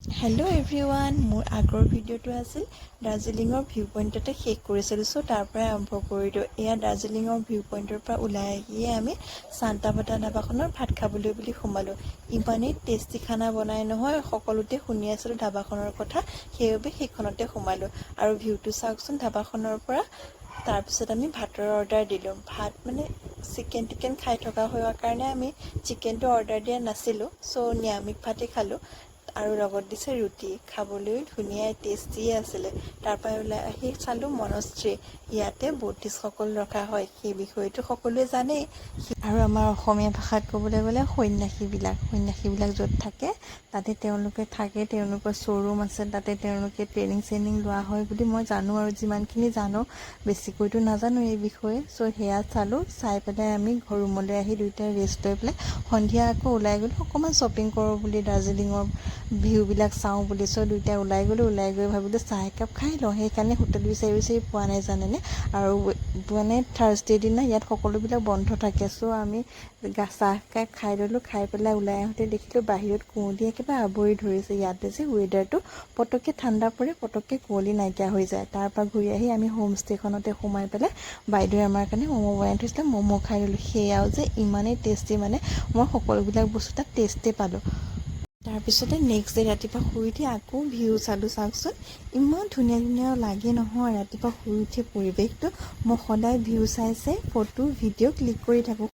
Hello' everyone, মোৰ আগৰ ভিডিঅ'টো আছিল দাৰ্জিলিঙৰ ভিউ পইণ্টতে শেষ কৰিছিলোঁ। চ' তাৰ পৰাই আৰম্ভ কৰিলোঁ। এয়া দাৰ্জিলিঙৰ ভিউ পইণ্টৰ পৰা ওলাই আহিয়ে আমি চান্তাভাটা ধাবাখনত ভাত খাবলৈ বুলি সোমালোঁ। ইমানেই টেষ্টি খানা বনাই নহয়, সকলোতে শুনি আছিলোঁ ধাবাখনৰ কথা, সেইবাবে সেইখনতে সোমালোঁ। আৰু ভিউটো চাওকচোন ধাবাখনৰ পৰা। তাৰপিছত আমি ভাতৰ অৰ্ডাৰ দিলোঁ। ভাত মানে চিকেন টিকেন খাই থকা হোৱাৰ কাৰণে আমি চিকেনটো অৰ্ডাৰ দিয়া নাছিলোঁ। চ' নিৰামিষ ভাতেই খালোঁ আৰু লগত দিছে ৰুটি। খাবলৈও ধুনীয়া, টেষ্টিয়ে আছিলে। তাৰপৰা ওলাই আহি চালোঁ মনস্ত্ৰী। ইয়াতে বৌদ্ধিষ্টসকল ৰখা হয়, সেই বিষয়েতো সকলোৱে জানেই। আৰু আমাৰ অসমীয়া ভাষাত ক'বলৈ গ'লে সন্যাসীবিলাক য'ত থাকে, তাতে তেওঁলোকে থাকে। তেওঁলোকৰ শ্ব'ৰুম আছে, তাতে তেওঁলোকে ট্ৰেইনিং চেইনিং লোৱা হয় বুলি মই জানো আৰু যিমানখিনি জানো, বেছিকৈতো নাজানো এই বিষয়ে। চ' সেয়া চালোঁ। চাই পেলাই আমি ঘৰ ৰুমলৈ আহি দুয়োটাই ৰেষ্ট লৈ পেলাই সন্ধিয়া আকৌ ওলাই গ'লোঁ, অকণমান শ্বপিং কৰোঁ বুলি, দাৰ্জিলিঙৰ ভিউবিলাক চাওঁ বুলি। চ' দুয়োটাই ওলাই গ'লোঁ। ওলাই গৈ ভাবিলোঁ চাহ একাপ খাই লওঁ। সেইকাৰণে হোটেল বিচাৰি বিচাৰি পোৱা নাই, জানেনে? আৰু মানে থাৰ্ছডে দিনা ইয়াত সকলোবিলাক বন্ধ থাকে। চ' আমি চাহ একাপ খাই ল'লোঁ। খাই পেলাই ওলাই আহোঁতে দেখিলোঁ বাহিৰত কুঁৱলী একেবাৰে আৱৰি ধৰিছে। ইয়াতে যে ৱেডাৰটো পটককৈ ঠাণ্ডা পৰে, পটককৈ কুঁৱলী নাইকিয়া হৈ যায়। তাৰপৰা ঘূৰি আহি আমি হোমষ্টেখনতে সোমাই পেলাই বাইদেৱে আমাৰ কাৰণে ম'ম' বনাই থৈছিলে, ম'ম' খাই ল'লোঁ। সেয়াও যে ইমানেই টেষ্টি, মানে মই সকলোবিলাক বস্তু তাত টেষ্টেই পালোঁ। তাৰপিছতে নেক্সট ডে ৰাতিপুৱা শুই উঠি আকৌ ভিউ চালোঁ। চাওকচোন, ইমান ধুনীয়া ধুনীয়া লাগে নহয় ৰাতিপুৱা শুই উঠি পৰিৱেশটো। মই সদায় ভিউ চাই চাই ফটো ভিডিঅ' ক্লিক কৰি থাকোঁ।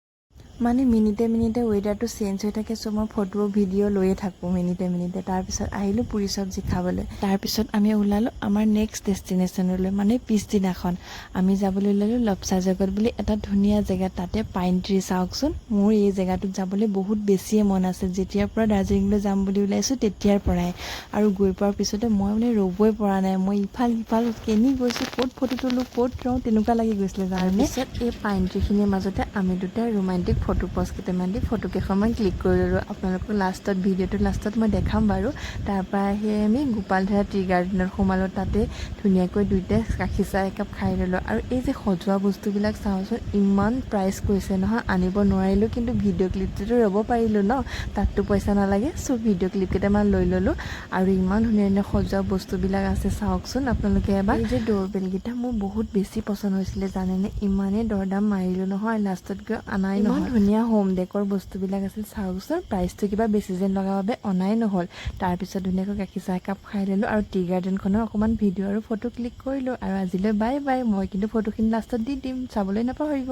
মানে মিনিটে মিনিটে ৱেডাৰটো চেঞ্জ হৈ থাকে। চ' মই ফটো ভিডিঅ' লৈয়ে থাকোঁ মিনিটে মিনিটে। তাৰপিছত আহিলোঁ পুৰি চব্জি খাবলৈ। তাৰপিছত আমি ওলালোঁ আমাৰ নেক্সট ডেষ্টিনেশ্যনলৈ। মানে পিছদিনাখন আমি যাবলৈ ওলালোঁ লপচা জগত বুলি এটা ধুনীয়া জেগা। তাতে পাইন ট্ৰি চাওকচোন। মোৰ এই জেগাটোত যাবলৈ বহুত বেছিয়ে মন আছে, যেতিয়াৰ পৰা দাৰ্জিলিঙলৈ যাম বুলি ওলাইছোঁ তেতিয়াৰ পৰাই। আৰু গৈ পোৱাৰ পিছতে মই মানে ৰ'বই পৰা নাই। মই ইফাল সিফাল কেনি গৈছোঁ, ক'ত ফটো তোলোঁ, ক'ত ৰওঁ, তেনেকুৱা লাগি গৈছিলে, জানেনে? তাৰপিছত এই পাইন ট্ৰিখিনিৰ মাজতে আমি দুটাই ৰোমান্টিক ফটো প'জ কেইটামান দি ফটো কেইখনমান ক্লিক কৰি ল'লোঁ। আপোনালোকক লাষ্টত, ভিডিঅ'টোৰ লাষ্টত মই দেখাম বাৰু। তাৰপৰা আহি আমি গোপালধাৰা টি গাৰ্ডেনত সোমালোঁ। তাতে ধুনীয়াকৈ দুয়োটাই গাখীৰ চাহ একাপ খাই ল'লোঁ। আৰু এই যে সজোৱা বস্তুবিলাক চাওঁচোন, ইমান প্ৰাইচ কৈছে নহয়, আনিব নোৱাৰিলোঁ। কিন্তু ভিডিঅ' ক্লিপটোতো ৰ'ব পাৰিলোঁ ন, তাততো পইচা নালাগে। চ' ভিডিঅ' ক্লিপ কেইটামান লৈ ল'লোঁ। আৰু ইমান ধুনীয়া ধুনীয়া সজোৱা বস্তুবিলাক আছে, চাওকচোন আপোনালোকে এবাৰ। এই যে ড'ৰবেলকেইটা মোৰ বহুত বেছি পচন্দ হৈছিলে, জানেনে? ইমানেই দৰদাম মাৰিলোঁ নহয়, লাষ্টত গৈ অনাই নহ'ল। ধুনীয়া হোম ডেকৰ বস্তুবিলাক আছিল, চাওকচোন। প্ৰাইচটো কিবা বেছি যেন লগা বাবে অনাই নহ'ল। তাৰপিছত ধুনীয়াকৈ গাখীৰ চাহ একাপ খাই ল'লোঁ আৰু টি গাৰ্ডেনখনৰ অকণমান ভিডিঅ' আৰু ফটো ক্লিক কৰিলোঁ। আৰু আজিলৈ বাই বাই। মই কিন্তু ফটোখিনি লাষ্টত দি দিম, চাবলৈ নাপাহৰিব।